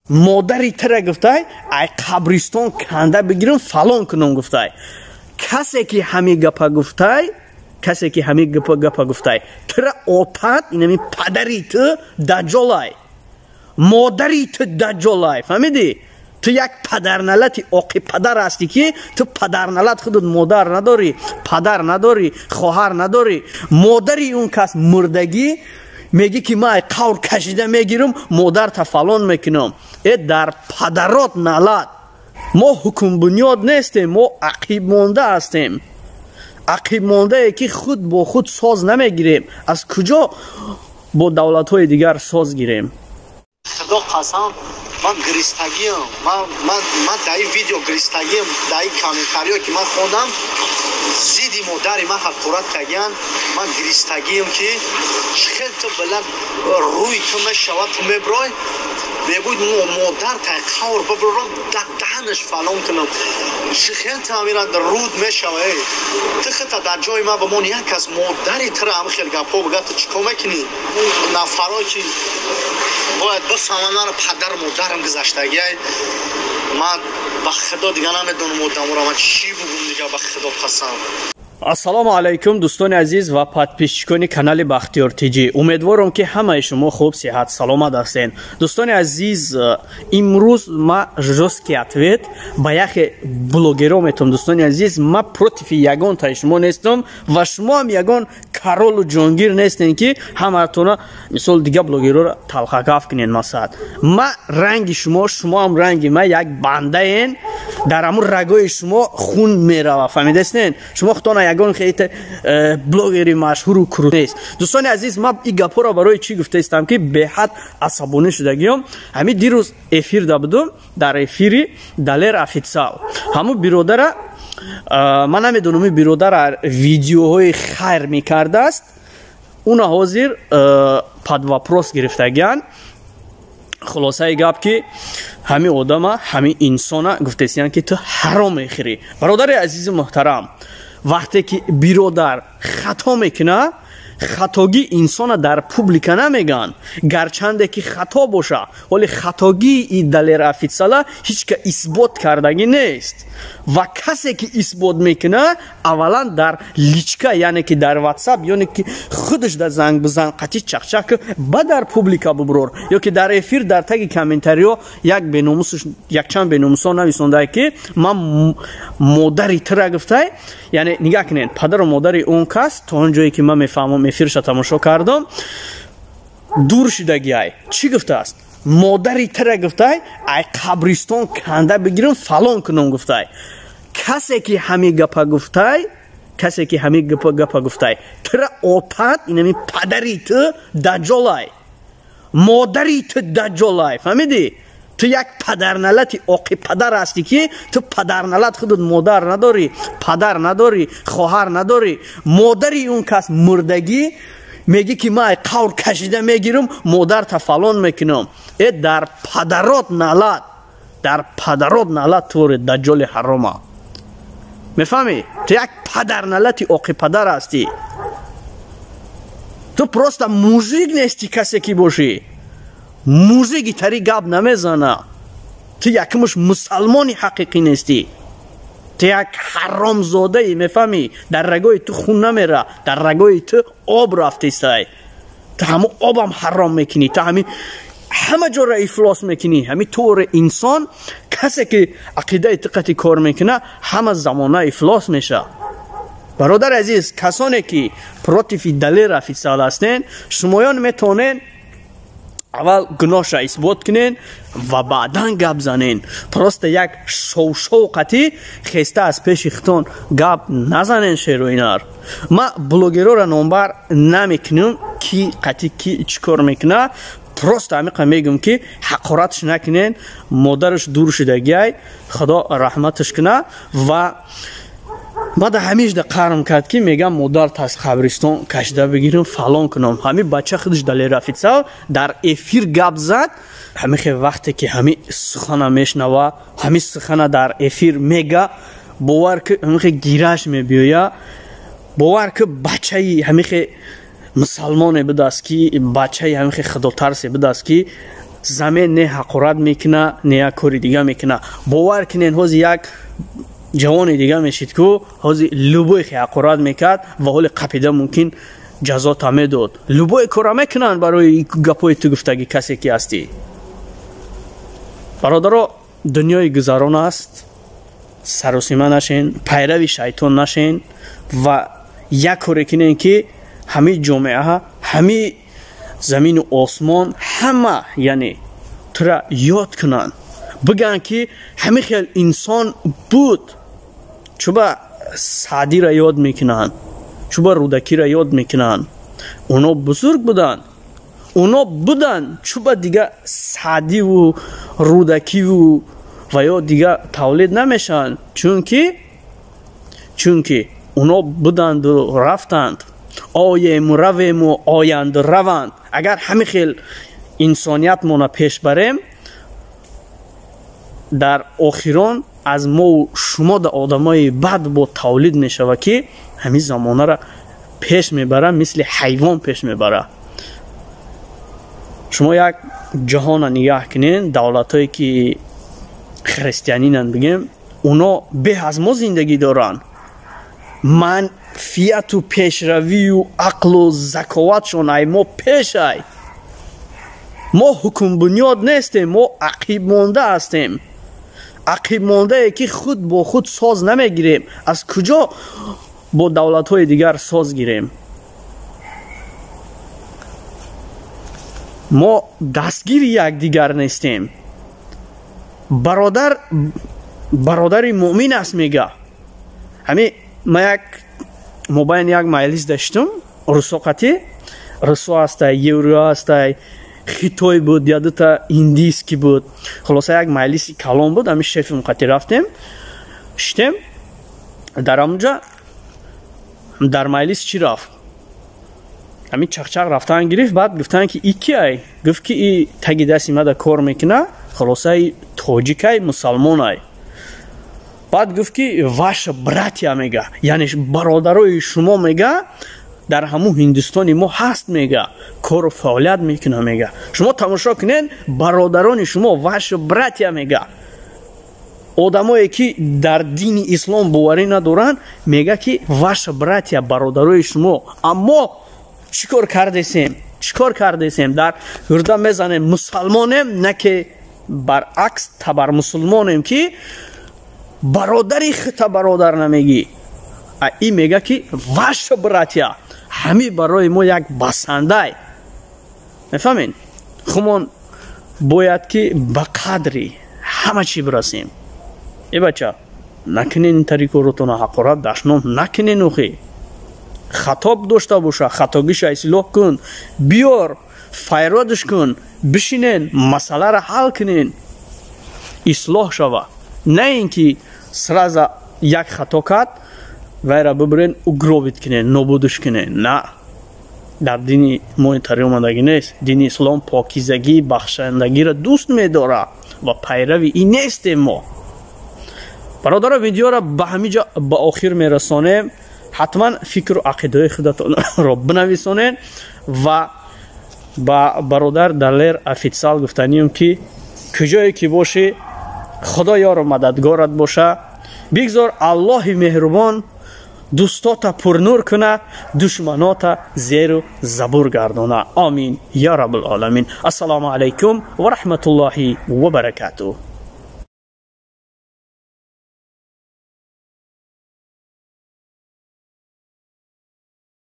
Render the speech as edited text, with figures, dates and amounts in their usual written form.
Модари тира гуфтай, ай қабристон канда бигирам, фалон кунам гуфтай. Касе ки ҳами гапа гуфтай, касе ки ҳами гапа гуфтай, тира отат, инами падари ту даҷҷолай, модари ту даҷҷолай, фаҳмидӣ? Ту як падарналати оқи падар ҳастӣ, ки ту падарналат худут модар надорӣ, падар надорӣ, хоҳар надорӣ. Модари он кас мурдагӣ, мегӣ ки ман қавр кашида мегирам, модарта фалон мекунам. Э, дар падарот налат! Мо ҳукмбунёд нестем, мо ақибмонда ҳастем, ақибмондае ки худ бо худ соз намегирем. Аз куҷо бо давлатҳои дигар соз гирем? Худо қасам, ман гиристагиам. Ман дар ин видео гиристагиам, дар ин комментариё ки ман хондам, зидди модари ман ҳақорат кардиян. Ман гиристагиам, ки хел ту билад рӯи ту мешавад, ту меброй, мегӯй модар тай қавр биброрам, даҳанаш фалон кунам. Чӣ хел ту ҳамира руд мешава? Э, ту хита дар ҷои ман бимон, як кас модари тура ҳам хел гапҳо бига, ту чӣ кор мекунӣ? Нафарое ки бояд бифаҳманд, мара падару модарам гузаштагиай. Ман ба худо дига намедонам одаморо ман чӣ бугум дига, ба худо қасам. Ассалому алайкум, дӯстони азиз ва подписчикони канали Бахтиёр Тҷ. Умедворам, ки ҳамаи шумо хуб, сиҳат, саломат ҳастед. Дӯстони азиз, имрӯз ма жёсткий ответ ба яхе блогеро метавам. Дӯстони азиз, ма против ягонтаи шумо нестам ва шумо ҳам ягон королу ҷонгир нестем, ки ҳамаатона мисол дига блогерора талхакаф кунед. Масалан, ма ранги шумо, шумо ҳам ранги ма як бандаен. Дар ҳамун рагои шумо хун мерава, фаҳмидастен? Шумо худтона ягон хеле блогери машҳуру крут нест. Дӯстони азиз, ма ин гапҳоро барои чӣ гуфтаистам, ки беҳад асабонӣ шудагиём. Ҳамин дирӯз эфир да будум, дар эфири Далер Офитсиал. Ҳамун биродара ман намедонам, ин биродара видеоҳои хайр мекардааст, уна ҳозир под вопрос гирифтагиян. Хулосаи гап, ки ҳамин одама, ҳамин инсона гуфтесиян, ки ту ҳаром мехӯрӣ. Бародари азизи муҳтарам, вақте ки биродар хато мекуна, хатогии инсона дар публика намегӯянд, гарчанде ки хато боша. Ҳоли хатогии и Далер Офитсиала ҳеҷ ка исбот кардагӣ нест ва касе ки исбот мекуна, аввалан дар личка, яъне ки дар Ватсап, ёне ки худаш да занг бизан, қатӣ чақчақ, ба дар публика бубурор ё ки дар эфир. Дар таги комментариҳо як беномус, якчанд беномусҳо нависондае, ки ман модари тира гуфтай. Яъне нигаҳ кунед, падару модари он кас, то он ҷое ки ман мефаҳмам, эфирша тамошо кардам, дур шидагиай. Чӣ гуфтааст? Модари тира гуфтай, ай қабристон канда бигирам, фалон кунам гуфтай. Касе ки ҳами гапа гуфтай, касе ки ҳами гапа гуфтай, тира отат, инами падари ту даҷҷолай, модари ту даҷҷолай, фаҳмидӣ? Ту як падарналати оқи падар ҳастӣ, ки ту падарналат худут модар надорӣ, падар надорӣ, хоҳар надорӣ. Модари он кас мурдагӣ, мегӣ ки ман қавр кашида мегирам, модарта фалон мекунам. Э, дар падарот налат, дар падарот налат, твори даҷҷоли ҳарома, мефаҳмӣ? Ту як падарналати оқи падар ҳастӣ. Ту просто мужик нестӣ. Касе ки бошӣ, мужики тари гап намезана. Ту якумш мусалмони ҳақиқӣ нестӣ, ту як ҳаромзодаӣ, мефаҳмӣ? Дар рагои ту хун намера, дар рагои ту об рафтистай. Ту ҳамун обам ҳаром мекунӣ, ту ҳамин ҳама ҷоро ифлос мекунӣ. Ҳамин тури инсон, касе ки ақидаи ту қати кор мекуна, ҳама замона ифлос меша. Бародари азиз, касоне ки против Далер Офитсиал ҳастен, шумоён метавонед аввал гуноҳша исбот кунен ва баъдан гап занен. Просто як шовшов қатӣ хеста аз пеши хитон гап назанен. Шероинар, ман блогерора номбар намекунам, ки қатӣ ки чӣ кор мекуна. Просто ҳамиқа мегӯм, ки ҳақоратш накунен. Модараш дур шудагиай, худо раҳматаш куна. Ва баъда ҳамишда қарм кард, ки мегам модар таз қабристон кашида бигирам, фалон кунам. Ҳами бача худаш Далер Офитсиал дар эфир гап зад. Ҳамихе вақте ки ҳами сухана мешнава, ҳами сухана дар эфир мега, бовар ки, ҳамихе гираш мебиёя. Бовар ки, бачаи ҳамихе мусалмоне будааст, ки бачаи ҳамихе худотарсе будааст, ки Замин не ҳақорат мекуна, не як кори дига мекуна. Бовар кунен, ҳози як ҷавони дига мешид, ку ҳози любой хе ҳақорат мекард ва ҳоли қапида мумкин ҷазота медод. Любой кора мекунанд барои гапҳои ту гуфтагӣ касе ки ҳастӣ. Бародаро, дунёи гузарон аст, саросима нашен, пайрави шайтон нашен ва як коре кунен, ки ҳамаи ҷомеа, ҳамаи замину осмон, ҳама яъне тура ёд кунанд, бигӯянд, ки ҳамин хел инсон буд. Чуба Саъдира ёд мекунанд, чуба Рӯдакира ёд мекунанд? Оно бузург буданд, оно буданд. Чуба дига Саъдиву Рӯдакиву ва ё дига тавлид намешаванд? Чунки оно буданду рафтанд. Оему равему, оянду раванд. Агар ҳамин хел инсониятмона пеш барем, дар охирон аз мову шумо да одамои бад бо тавлид мешавад, ки ҳамин замонара пеш мебара, мисли ҳайвон пеш мебара. Шумо як ҷаҳона нигаҳ кунед, давлатҳое ки христианинанд, бигем, оно беҳ аз мо зиндагӣ доранд, манфиату пешравию ақлу заковатшон ай мо пешай. Мо ҳукмбунёд нестем, мо ақибмонда ҳастем, ақибмондае ки худ бо худ соз намегирем. Аз куҷо бо давлатҳои дигар соз гирем? Мо дастгири якдигар нестем. Бародар бародари муъмин аст, мега. Ҳамин ма як мобайн як маҷлис даштум, русо қатӣ, русо ҳастай, евро ҳастай, хитой буд, я дута индийский буд. Хулоса, як маҷлиси калон буд. Ҳамин шефим қатӣ рафтем, шитем дар ҳамунҷа. Дар маҷлис чӣ рафт? Ҳамин чақчақ рафтан гирифт. Баъд гуфтанд, ки и ки ай? Гуфт, ки и таги дасти мада кор мекуна, хулоса, и тоҷикай, мусалмонай. Баъд гуфт, ки ваша братья, мега, яъне бародарои шумо, мега, дар ҳамун Ҳиндистони мо ҳаст, мега, кору фаъолият мекуна, мега. Шумо тамошо кунед, бародарони шумо, ваша братья, мега, одамое ки дар дини ислом боварӣ надоранд, мега, ки ваша братья, бародарои шумо. Аммо чӣ кор кардесем? Чӣ кор кардесем? Дар ҳурда мезанем, мусалмонем, на ки баръакс табармусулмонем, ки бародари хита бародар намегӣ. А и мега, ки ваша братья. Ҳами барои мо як басандай, мефаҳмед? Хумон бояд ки ба қадри ҳама чӣ бирасем. Э бача, накунен тари коротона, ҳақорат, дашном накунен. Охи хатоб дошта боша, хатогиша ислоҳ кун, биёр, файродш кун, бишинен, масъаларо ҳал кунен, ислоҳ шава. На ин ки сразу як хато кард, вайра бибирен, угробить кунен, нобудш кунен. На, дар дини мо тари омадагӣ нест. Дини ислом покизагӣ, бахшандагиро дӯст медорад ва пайрави ин нестем мо. Бародаро, видеоро ба ҳамин ҷо ба охир мерасонем. Ҳатман фикру ақидаҳои худатонро бинависонед ва ба бародар Далер Офитсиал гуфтанием, ки куҷое ки бошӣ, Худо ёру мададгорат боша. Бигзор Аллоҳи меҳрубон дӯстота пурнур куна, душманота зеру забур гардона. Омин я раббулоламин. Ассалому алайкум ва раҳматуллоҳи ва баракатуҳ.